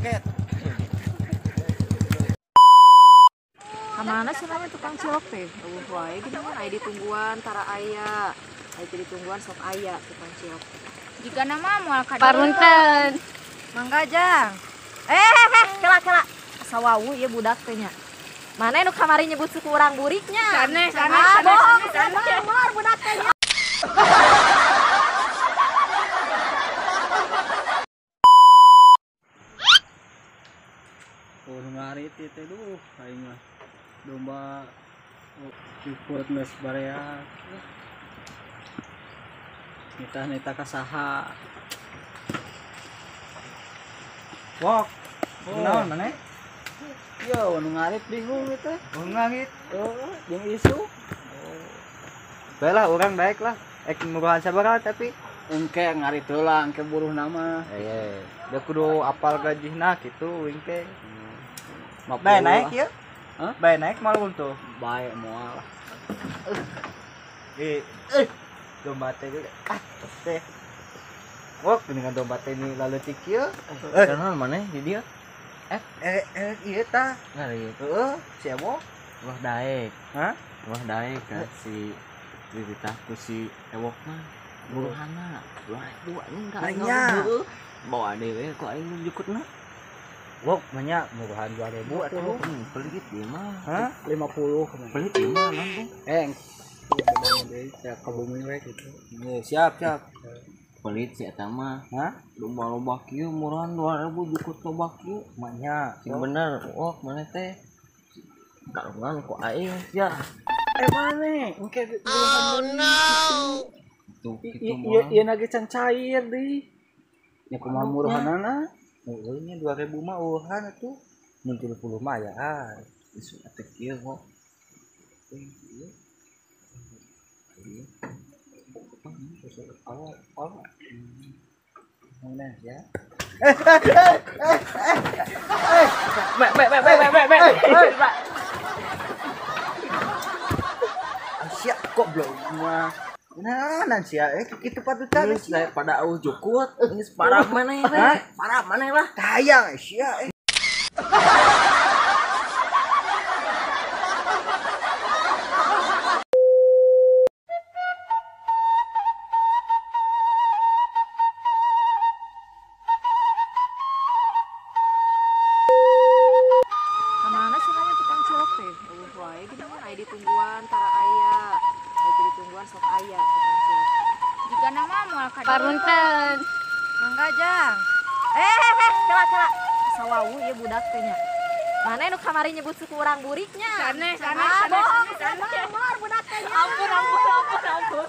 Kayak. Kamana sih namanya tukang cilok teh? Eueuh wae gini mah aya ditungguan tara aya. Aya ditungguan sok aya tukang cilok. Jika nama moal ka Parunten. Mangga jang. Kela. Asa wawuh ieu budak teh nya. Mana nu kamari nyebut suku urang buriknya? Sanes, sanes. Molor budak teh nya. Oh, ngarit teh duh aing mah. Domba jukut mes barea. Nitah-nitah ka saha. Wok. Naon maneh? Yo, nu ngarit bingung eta. Oh, ngarit. Oh, jeung isu. Bae lah urang baik lah. Ek muruhan sabaraha tapi engke ngarit heula, engke buruh nama. Heeh. Da kudu apal gajihna kitu uing teh. Bae naik ieu? Hah? Bae naik moal tuh. Bae moal lah. Domba teh ah teh. Wok dengan domba teh ini laleutik ieu. Naon maneh di dieu? Ieu tah. Ngarit. Heeh, si Ewok. Wah daek. Hah? Wah daek kan si dititah ku si Ewok mah. Buruhana. 2000 anjing ka aing. Nya. Bawa dewe ku aing jukutna. Wok banyak muruhan 2000 atuh. Pelit ieu mah. Hah? 50 kemana? Pelit ieu mah non teh. Ya ke bumi we gitu. Siap, siap. Pelit si eta mah. Hah? Domba loba kieu murahan 2000 jukut loba kieu. Maknya. Sing bener, wah maneh teh. Kalungan ku aing sia. Maneh engke Oh no. Tuh kitu mah. Ieu nage can cair deui. Nya kumaha muruhanana? Heeh nya 2000 mah eueuhan atuh. Mun 30 mah aya. Isu teh kieu kok. Mana ya? Be. Sia kok belum mah. Nah, sia kitu patutan Geus daripada eueuh jukut, geus parah maneh we. Parah maneh lah. Tayang sia. Kamana sih namanya tukang cilok teh? Eueuh wae gini mah aya ditungguan tara aya. Aya ditungguan sok aya tukang cilok. Jika nama moal ka Parunten. Mangga jang. Kela. Asa wawuh ieu budak teh nya. Mana nu kamari nyebut suku urang buriknya? Sanes, sanes. Molor budak teh nya. Ampun.